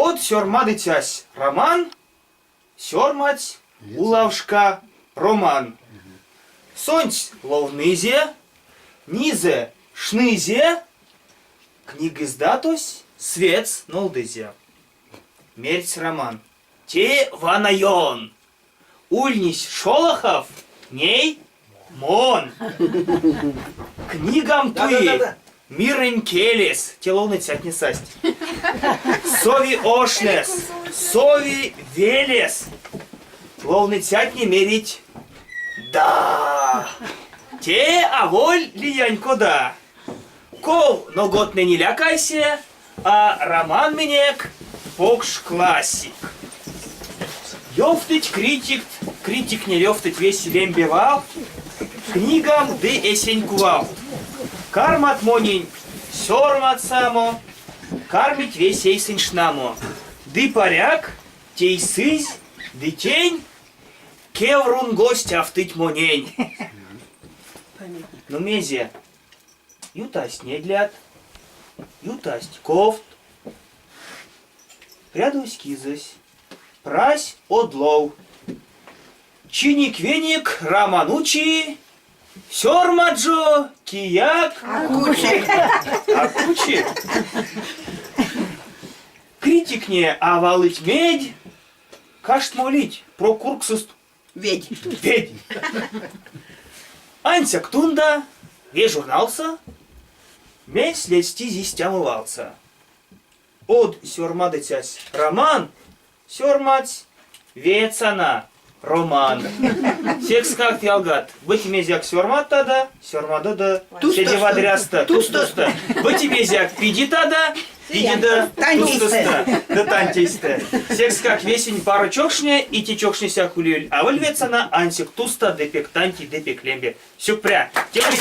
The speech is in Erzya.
Од сёрмадыцясь Роман сёрмадсь улавшка роман. Сонсь ловнызе, низэ шнызе, книгиздатось светс нолдызе. Мерсь Роман. Те вана ён! Ульнесь Шолохов, ней мон. Книгам туи мирэнь келес, те ловныцятне састь. Сови ошнес, сови велес. Ловныцятне мерить «Да!». Те аволь лиянь кода. Ков ноготнень иля кайсе, а роман минек покш классик. Ёвтыть критикть, критиктне ёвтыть весе лембе валт, книгам ды эсень кувалт. Кармат монень сёрмадсамо, кармить весе эйсэнь шнамо. Ды паряк, тейсызь ды тень кев рунго стявтыть монень. Ну мезе, Ютасть недлят, ютасть ковт, Прядовсь кизэсь, прась од лов. Чиник-веник Раман учи, сёрмат жо кияк а кучи. А кучи. Критиктне а валыть медь, каштмолить прок кургсост Ведь. Ведь. Ансяк тунда ве журналсо мельс ледстизь истямо валсо. Од сёрмадыцясь Роман сёрмадсь вецана роман. Секскак, ялгат, бути мезеяк сёрмадтадо, сёрмадодо седе вадрясто, тустосто. Бути мезеяк пидитадо, Пидеде тустосто ды тантейстэ. Секскак весень паро чокшне и те чокшнесяк улевель аволь вецана, ансяк тусто ды пек тантей ды пек лембе. Сюкпря! Те улить.